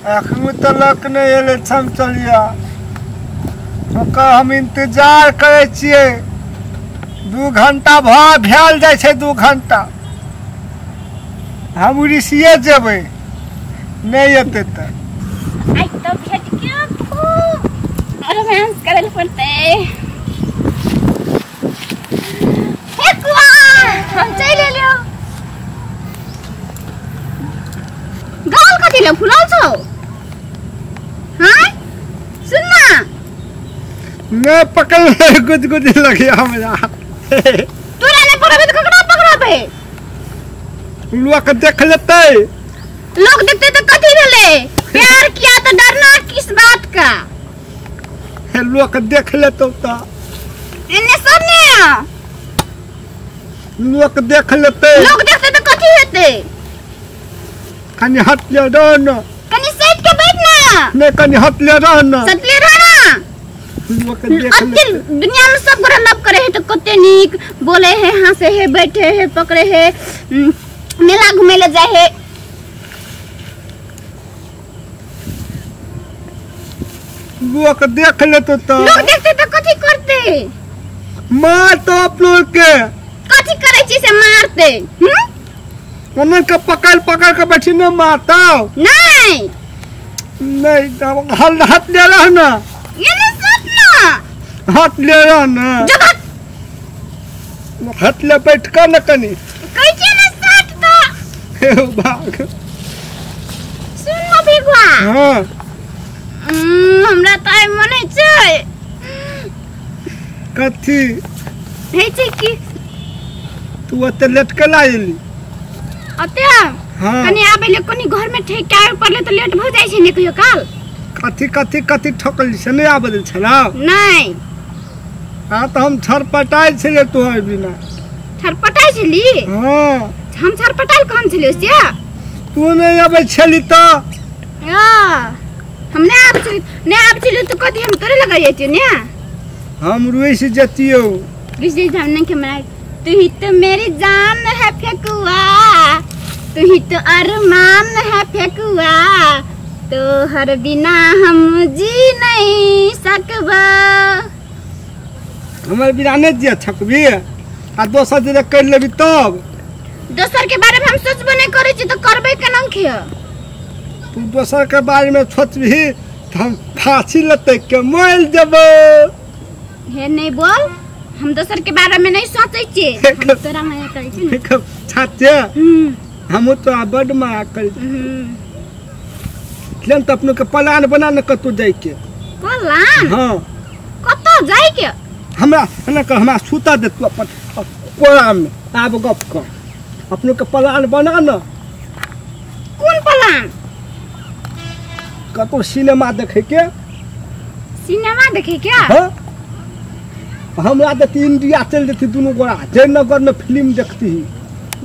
एखनो तलक नहि एलै चमचलिया। ओकर हम इंतजार करै छियै। 2 घंटा भऽ भेल जाइ छै, 2 घंटा। हम उड़ीसिए जेबै, नहि एतै तऽ। आइ तऽ भेट गेल, खूब रोमांस करै लए पड़तै। हम चलि एलियौ। गाल कथी लए फुलल छौ? हाँ सुन ना। नहि पकड़, गुज गुज लगे हमरा। तोरा नहि पकड़बे तऽ ककरा पकड़बे? लोक देख लेतै। लोग देखते तऽ कथी भेलै? प्यार किया तो डरना किस बात का? लोक देख लेतौ तऽ। एने सब ने लोक देख लेतै। लोग देखते तऽ कथी हेतै? कनी हट ले रह न। कनी सटि के बैठ ना। नहि, कनी हट ले रह न। सटले रह ना। लोक देख लेतै। दुनिया में सब गोरा लव करे है तो कते नीक बोले है, हंसे है, बैठे है, पकड़े है, मेला घूमे ले जाए है। लोक देख लेतौ तऽ। लोग देखते तऽ कथी करते? मारतौ अपनो के। कथी करै छी से मारते? ओना के पकड़ पकड़ के बैठी न मारतौ। नहीं नहीं, हल हाथ ले रह ना। ये नहीं सट ना। हाथ ले रह ना। जब हाथ ले बैठ कर न कनी। कहै छी ना सट तो। हे भाग। सुन ना भेगवा। हां। हमरा तऽ आइ मन होइ छै। कथी होइ छै कि तू ओते लेट के ला एली? ओते कनी आबै ले, कनी घर में ठेक के आबै पड़ले तऽ लेट भऽ जाइ छै ने कहियो काल। कथी कथी कथी ठोकली से नहि आबै छलौ? नहि। हाँ तऽ हम छरपटाइ छलियै तोहर बिना। छरपटाइ छली? हाँ। हम छरपटाइल कहाँ छलियै से? तू नहि आबै छली तऽ। हम नहि आबै छली, नहि आबै छली तऽ कथी हम तोरे लग जैतियौ ने? हम रुसि जैतियौ। रुसि जैतियौ? हम नहि खेबै। तू ही तो मेरी जान है फेकुआ, तू ही तो अरमान है फेकुआ, तोहर बिना हम जी नहीं सकबा। हमर बिना नहि जिया सकबी आ दोसर जे कर लेबी तब? दोसर के बारे में हम सोचबो नहीं करै छी तऽ करबै केना के? तू दोसर के बारे में सोचबी तऽ हम फांसी लेतै के मरि जेबौ। हे नहीं बोल, हम दोसर के बारे में नहीं सोचै छी। हम तोरा माया करै छी ने। छाते हमहूँ तोरा बड माया करै छी। तऽ अपनो के प्लान बना ने कतौ जाइके। प्लान? हाँ। कतौ जाइके? हमरा एना कर, हमरा सुता दे तू अपन कोरा में, आब गप कर। अपनो के प्लान बना न। कोन प्लान? कतौ सिनेमा देखे के। सिनेमा देखे के? हाँ। हमरा देती इंडिया चल जेती दुनू गोरा, जयनगर में फिल्म देखती।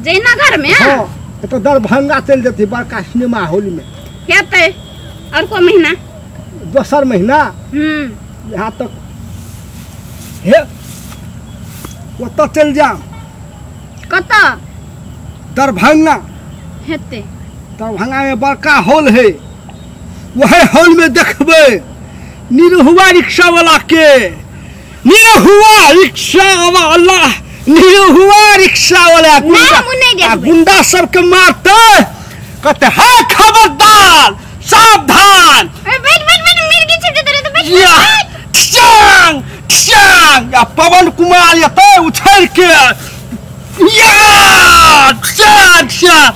जयनगर में? हाँ, तो दरभंगा चल जेती बड़का सिनेमा हॉल में। हेतै और को महीना? दोसर महीना। यहाँ तक हे ओतऽ चल जाम। कतऽ? दरभंगा। हेतै। दरभंगा में बड़का हॉल है, वही हॉल में देखबै निरहुआ रिक्शा वाला के। निरहुआ रिक्शा वाला, निरहुआ रिक्शा वाला गुंडा, गुंडा सबके मारते, कहते है खबरदार सावधान। बैठ बैठ बैठ, मिर्गी छिप जेतै रे, बैठ। ठियांग ठियांग, आ पवन कुमार एतै उछल के या ठियांग ठियांग।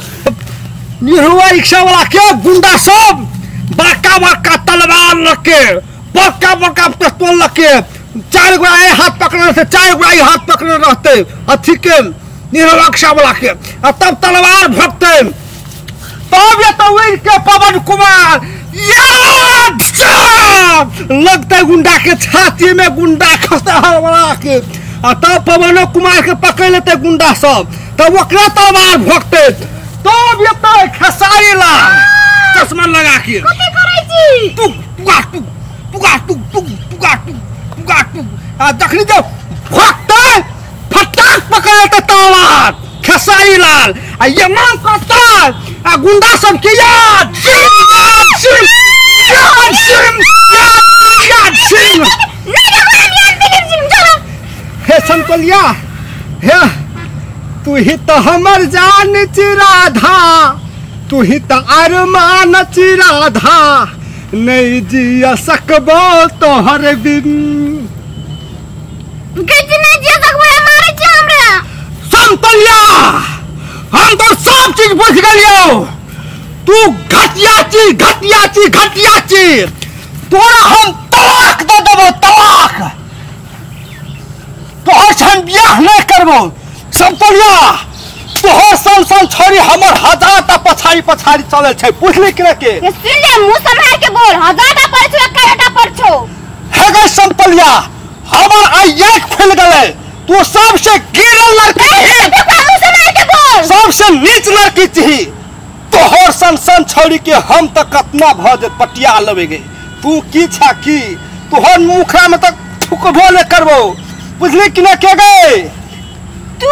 निरहुआ रिक्शा वाला के गुंडा सब बड़का बड़का तलवार लके, बड़का बड़का पिस्तौल लके, 4 गोरा हाथ पकड़ने रहते, 4 गोरा हाथ पकड़ने रहते अथी के निरहुआ रिक्शा वाला के, आ तब तलवार भोकते, तब ये तो उड़ के पवन कुमार लगते गुंडा के छाती में, गुंडा खसते हड़बड़ा के, आ तब पवनो कुमार के पकड़ लेते गुंडा सब, तब ओकरा तलवार भोकते, तब ये तो खेसारी लाल चश्मा लगा के कथी करै छी? टुक टुका टुक टुका टुक टुक टुका टुक टुका टुक, आ जखनी जब भोकते फटाक पकड़ लेते तलवार खेसारी लाल, आ ये मांग करता आ गुंडा सब के याद समतोलिया हे तू ही तो हमर जान छी राधा तू ही तो अरमान छी राधा नहीं जिया सकबो तोहर बिन। किछु नहीं जिया सकबो मारै छी हमरा। समतोलिया हम तो सब चीज बुझ गेलियो तू घटिया छी घटिया छी घटिया छी तोरा हम तलाक दे देबो तलाक तोहर से हम बियाह नहीं करबो। समतोलिया तोहर सन सन छोरी हमर हजार टा पछाड़ी पछाड़ी चले छै बुझली कि के सुन ले मुंह सम्हार के बोल हजार टा पर छो एक पर छो। हे गै समतोलिया हमर आइ आँख खुलि गेलै तू सबसे गिरल लड़की मुंह सम्हार के बोल सबसे नीच लड़की छी तोहर सन सन छोरी के हम त कतना भ जे पटिया लेबे गे तू की छा की तोहर मुखरा में त थुकबो ने करबो बुझली कि ना के गए तू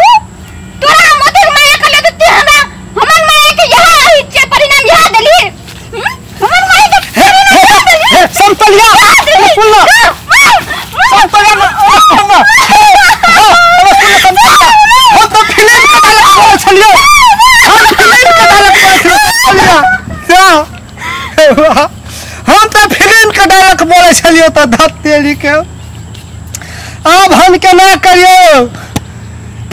तोरा हम ओतेक माया करले त तू हमरा हमर माया के यहाँ आई छे परिणाम यहाँ देली हमर माया के हे समतोलिया सुन ना समतोलिया हम तो फिल्म के डायलॉग बोल छलियो हम फिल्म के डायलॉग बोल छलियो हम तो फिल्म के डायलॉग बोले छलियो त धत तेरी के अब हम के ना करियो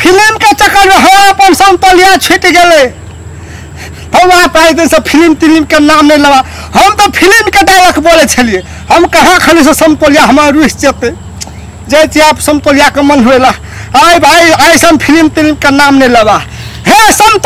फिल्म के चक्कर में हम अपन समतोलिया छूट गेलै। हम आप आए दिन से फिल्म तिल्म के नाम नहीं लगा हम तो फिल्म के डायलॉग बोले छलिए हम कहाँ खाली से समतोलिया हमार रुस जेतै जाइ छी आप समतोलिया के मन होएला आइ भाई ऐसा फिल्म तिल्म के नाम नहीं लगा हे समतोलिया।